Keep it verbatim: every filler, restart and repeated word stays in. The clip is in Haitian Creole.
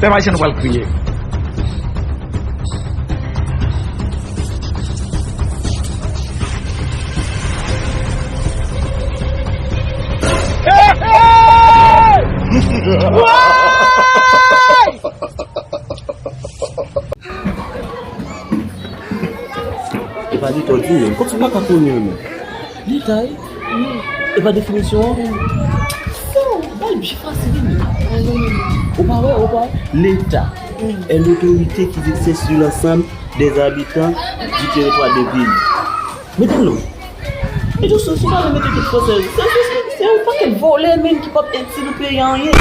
Pèp ayisyen, nou pral kriye. E pa detay di menm. Kòmsi w pa ka konnen menm. Detay? E pa definisyon an? Fò w bay byen fasil li menm. Ou pa wè, ou pa wè? Leta est l'autorité qui exerce sur l'ensemble des habitants du territoire de ville. Mete l non. E tou sou, sou pa mete tout fransè. Se, se, se, se yon pakèt vòlè menm ki p ap ede nou peyi a anyen.